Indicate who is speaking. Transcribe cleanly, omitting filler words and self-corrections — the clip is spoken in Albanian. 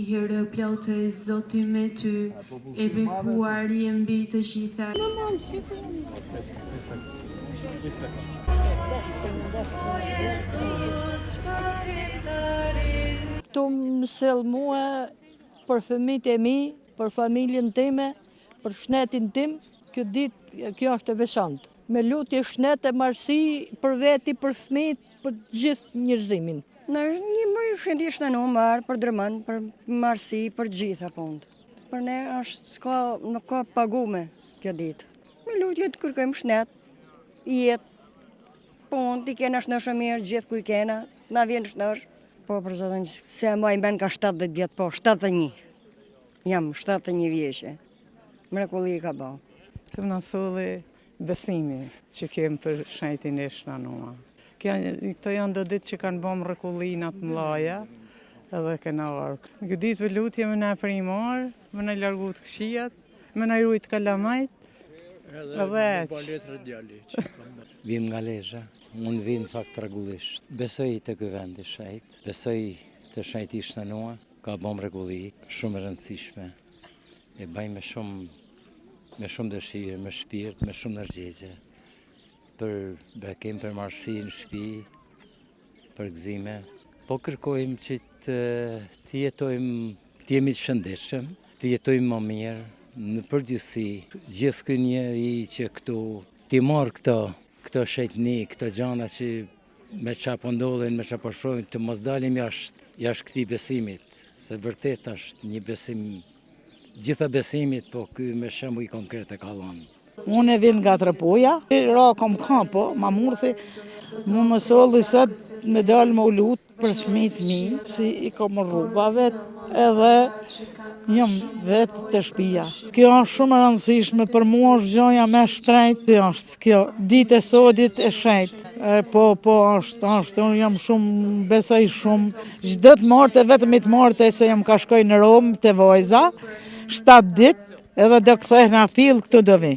Speaker 1: Hirëplotë, Zoti me ty, e bekuar je mbi të gjitha.
Speaker 2: Këtu më sjell mua për fëmijët e mi, për familjen time, për shnetin tim, kjo ditë, kjo është e veçantë. Me lutje shnet e marësi për veti, për fëmijët, për gjithë njerëzimin.
Speaker 3: Në një më shëndi shtënu marë për drëmën, për marësi, për gjitha punët. Për ne është s'ka, nuk ka pagume kjo ditë. Me lutje të kërkojmë shnet, jetë, punë, t'i kena shnosh e mirë, gjithë ku i kena, na vjen shnosh. Po, për zotin, se e maj men ka 70 vjetë, po, 71. Jam 71 vjeqe. Mrekulli ka bo.
Speaker 4: Të na solli besimi që kemë për shenjtin e shnanua. Kjo, këto janë do ditë që kanë bo mrekullina të mdhaja edhe kena ardhë. Në këtë ditë për lutje me na pri marë, me na largu të këqijat, me na rujt kalamajt, edhe ec.
Speaker 5: Vim nga Lezha, unë vij në fakt rregullisht. Besoj te ky vend i shenjtë, besoj te shenjti i shnanua, ka bo mrekulli shumë e rëndësishme. E bëj me shumë me shumë dëshirë, me shpirt, me shumë ndërgjegje për bekim, për marësi në shtëpi, për gëzime. Po kërkojmë që të, të jetojmë, të jemi të shëndetshëm, të jetojmë më mirë, në përgjithësi, gjithë ky njeri që këtu t'i marrë këto, këto shenjtni, këto gjana që me qa po ndodhin, me qa po shohim, të mos dalim jashtë, jashtë këtij besimit, se vërtet është një besim, gjitha besimit, po ky me shembuj konkret e ka dhënë.
Speaker 6: Unë e vin nga Tropoja, ra kom kanë, po, ma murthi, mu më solli sot me dalë me u lut për fëmijët mi, si i kom rruga vet, edhe jam vetë te shpia. Kjo është shumë e rëndësishme, për mua është gjoja me shtrejtë, është kjo ditë e sodit e shenjtë. E, po, po, është, është, unë jam shumë, besoj shumë, çdo të martë, vetëm i të martë, se jam ka shkoj në Romë te vajza, 7 ditë, edhe do kthehna fill këtu do vi.